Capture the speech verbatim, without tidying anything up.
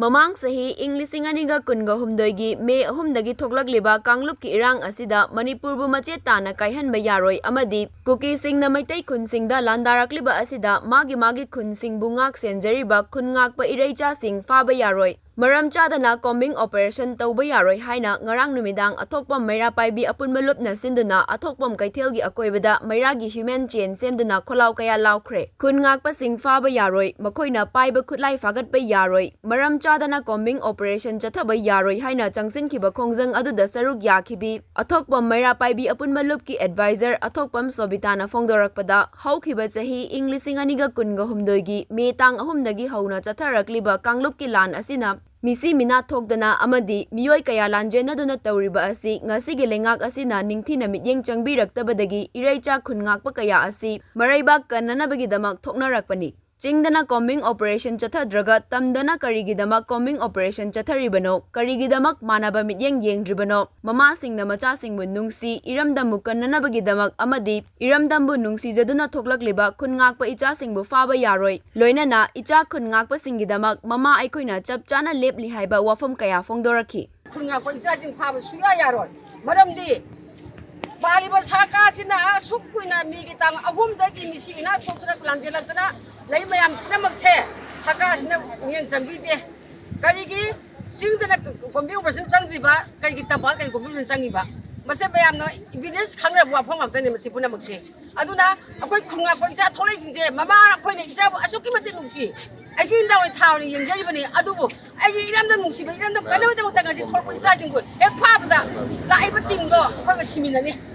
ꯃꯃꯥꯡ ꯆꯍꯤ ꯏꯪ ꯂꯤꯁꯤꯡ ꯑꯅꯤꯒ ꯀꯨꯟꯒ ꯍꯨꯝꯗꯣꯏꯒꯤ ꯃꯦ ꯑꯍꯨꯝꯗꯒꯤ ꯊꯣꯛꯂꯛꯂꯤꯕ ꯀꯥꯡꯂꯨꯞꯀꯤ ꯏꯔꯥꯡ ꯑꯁꯤꯗ ꯃꯅꯤꯄꯨꯔꯕꯨ ꯃꯆꯦꯠ ꯇꯥꯅ ꯀꯥꯏꯍꯟꯕ ꯌꯥꯔꯣꯏ ꯑꯃꯗꯤ ꯀꯨꯀꯤꯁꯤꯡꯅ ꯃꯩꯇꯩ ꯈꯨꯟꯁꯤꯡꯗ ꯂꯥꯟꯗꯥꯔꯛꯂꯤꯕ ꯑꯁꯤꯗ ꯃꯥꯒꯤ ꯃꯥꯒꯤ ꯈꯨꯟꯁꯤꯡꯕꯨ ꯉꯥꯛ ꯁꯦꯟꯖꯔꯤꯕ ꯈꯨꯟ ꯉꯥꯛꯄ ꯏꯔꯩꯆꯥꯁꯤꯡ ꯐꯥꯕ ꯌꯥꯔꯣꯏ, ꯃꯔꯝ ꯆꯥꯗꯅ combing operation ꯇꯧꯕ ꯌꯥꯔꯣꯏ ꯍꯥꯏꯅ ꯉꯔꯥꯡ ꯅꯨꯃꯤꯗꯥꯡ ꯑꯊꯣꯛꯄꯝ ꯃꯩꯔꯥ ꯄꯥꯏꯕꯤ ꯑꯄꯨꯟꯕ ꯂꯨꯞꯅ ꯁꯤꯟꯗꯨꯅ ꯑꯊꯣꯛꯄꯝ ꯀꯩꯊꯦꯜꯒꯤ ꯑꯀꯣꯏꯕꯗ ꯃꯩꯔꯥꯒꯤ human chain ꯁꯦꯝꯗꯨꯅ ꯈꯣꯜꯂꯥꯎ ꯀꯌꯥ ꯂꯥꯎꯈ꯭ꯔꯦ꯫ ꯈꯨꯟ ꯉꯥꯛꯄꯁꯤꯡ ꯐꯥꯕ ꯌꯥꯔꯣꯏ, ꯃꯈꯣꯏꯅ ꯄꯥꯏꯕ ꯈꯨꯠꯂꯥꯏ ꯐꯥꯒꯠꯄ ꯌꯥꯔꯣꯏ, ꯃꯔꯝ ꯆꯥꯗꯅ combing operation ꯆꯠꯊꯕ ꯌꯥꯔꯣꯏ ꯍꯥꯏꯅ ꯆꯪꯁꯤꯟꯈꯤꯕ ꯈꯣꯡꯖꯪ ꯑꯗꯨꯗ ꯁꯔꯨꯛ ꯌꯥꯈꯤꯕꯤ ꯑꯊꯣꯛꯄꯝ ꯃꯩꯔꯥ ꯄꯥꯏꯕꯤ ꯑꯄꯨꯟꯕ ꯂꯨꯞꯀꯤ advisor ꯑꯊꯣꯛꯄꯝ ꯁꯣꯕꯤꯇꯥꯅ ꯐꯣꯡꯗꯣꯔꯛꯄꯗ, ꯍꯧꯈꯤꯕ ꯆꯍꯤ ꯏꯪ ꯂꯤꯁꯤꯡ ꯑꯅꯤꯒ ꯀꯨꯟꯒ ꯍꯨꯝꯗꯣꯏꯒꯤ ꯃꯦ ꯇꯥꯡ ꯑꯍꯨꯝꯗꯒꯤ ꯍꯧꯅ ꯆꯠꯊꯔꯛꯂꯤꯕ ꯀꯥꯡꯂꯨꯞꯀꯤ ꯂꯥꯟ ꯑꯁꯤꯅ ꯃꯤꯁꯤ ꯃꯤꯅꯥ ꯊꯣꯛꯇꯅ ꯑꯃꯗꯤ ꯃꯤꯑꯣꯏ ꯀꯌꯥ ꯂꯥꯟꯖꯦꯟꯅꯗꯨꯅ ꯇꯧꯔꯤꯕ ꯑꯁꯤ ꯉꯁꯤꯒꯤ ꯂꯩꯉꯥꯛ ꯑꯁꯤꯅ ꯅꯤꯡꯊꯤꯅ ꯃꯤꯠꯌꯦꯡ ꯆꯪꯕꯤꯔꯛꯇꯕꯗꯒꯤ ꯏꯔꯩꯆꯥ ꯈꯨꯟ ꯉꯥꯛꯄ ꯀꯌꯥ ꯑꯁꯤ ꯃꯔꯩꯕꯥꯛ ꯀꯟꯅꯅꯕꯒꯤꯗꯃꯛ ꯊꯣꯛꯅꯔꯛꯄꯅꯤ꯫ ꯆꯤꯡꯗꯅ combing operation ꯆꯠꯊꯗ꯭ꯔꯒ ꯇꯝꯗꯅ ꯀꯔꯤꯒꯤꯗꯃꯛ combing operation ꯆꯠꯊꯔꯤꯕꯅꯣ? ꯀꯔꯤꯒꯤꯗꯃꯛ ꯃꯥꯟꯅꯕ ꯃꯤꯠꯌꯦꯡ ꯌꯦꯡꯗ꯭ꯔꯤꯕꯅꯣ? ꯃꯃꯥꯁꯤꯡꯅ ꯃꯆꯥꯁꯤꯡꯕꯨ ꯅꯨꯡꯁꯤ, ꯏꯔꯝꯗꯝꯕꯨ ꯀꯟꯅꯅꯕꯒꯤꯗꯃꯛ ꯑꯃꯗꯤ ꯏꯔꯝꯗꯝꯕꯨ ꯅꯨꯡꯁꯤꯖꯗꯨꯅ ꯊꯣꯛꯂꯛꯂꯤꯕ ꯈꯨꯟ ꯉꯥꯛꯄ ꯏꯆꯥꯁꯤꯡꯕꯨ ꯐꯥꯕ ꯌꯥꯔꯣꯏ꯫ ꯂꯣꯏꯅꯅ ꯏꯆꯥ ꯈꯨꯟ ꯉꯥꯛꯄꯁꯤꯡꯒꯤꯗꯃꯛ ꯃꯃꯥ ꯑꯩꯈꯣꯏꯅ ꯆꯞ ꯆꯥꯅ ꯂꯦꯞꯂꯤ ꯍꯥꯏꯕ ꯋꯥꯐꯝ ꯀꯌꯥ ꯐꯣꯡꯗꯣꯔꯛꯈꯤ꯫ ꯈꯨꯟ ꯉꯥꯛꯄ ꯏꯆꯥꯁꯤꯡ ꯐꯥꯕ ꯁꯨꯡꯌꯥ ꯌꯥꯔꯣꯏ꯫ ꯃꯔꯝꯗꯤ ꯄꯥꯜꯂꯤꯕ ꯁꯔꯀꯥꯔꯁꯤꯅ ꯑꯁꯨꯛ ꯀꯨꯏꯅ ꯃꯦꯒꯤ ꯇꯥꯡ ꯑꯍꯨꯝꯗꯒꯤ ꯃꯤꯁꯤ ꯃꯤꯅꯥ ꯊꯣꯛꯇꯅ ꯂꯥꯟꯖꯦꯜꯂꯛꯇꯅ ꯂꯩ ꯃꯌꯥꯝ ꯄꯨꯝꯅꯃꯛꯁꯦ ꯁꯔꯀꯥꯔꯁꯤꯅ ꯃꯤꯠꯌꯦꯡ ꯆꯪꯕꯤꯗꯦ꯫ ꯀꯔꯤꯒꯤ ꯆꯤꯡꯗꯅ combing operation ꯆꯪꯗ꯭ꯔꯤꯕ, ꯀꯔꯤꯒꯤ ꯇꯝꯄꯥꯛ ꯀꯔꯤ combing operation ꯆꯪꯉꯤꯕ? ꯃꯁꯦ ꯃꯌꯥꯝꯅ evidence ꯈꯪꯅꯔꯕ ꯋꯥꯐꯝ ꯉꯥꯛꯇꯅꯤ ꯃꯁꯤ ꯄꯨꯝꯅꯃꯛꯁꯦ꯫ ꯑꯗꯨꯅ ꯑꯩꯈꯣꯏ ꯈꯨꯟ ꯉꯥꯛꯄ ꯏꯆꯥ ꯊꯣꯛꯂꯛꯏꯁꯤꯡꯁꯦ, ꯃꯃꯥ ꯑꯩꯈꯣꯏꯅ ꯏꯆꯥꯕꯨ ꯑꯁꯨꯛꯀꯤ ꯃꯇꯤꯛ ꯅꯨꯡꯁꯤ, ꯑꯩꯒꯤ ꯏꯟꯗꯥꯎꯔꯤ ꯊꯥꯎꯅ ꯌꯦꯡꯖꯔꯤꯕꯅꯤ, ꯑꯗꯨꯕꯨ ꯑꯩꯒꯤ ꯏꯔꯝꯗꯝ ꯅꯨꯡꯁꯤꯕ, ꯏꯔꯝꯗꯝ ꯀꯟꯅꯕꯒꯤꯗꯃꯛꯇ ꯉꯁꯤ ꯊꯣꯛꯂꯛꯄ ꯏꯆꯥꯁꯤꯡꯕꯨ ꯍꯦꯛ ꯐꯥꯕꯗ ꯂꯥꯛꯏꯕ teamꯗꯣ ꯑꯩꯈꯣꯏꯒ ꯁꯤꯃꯤꯟꯅꯅꯤ꯫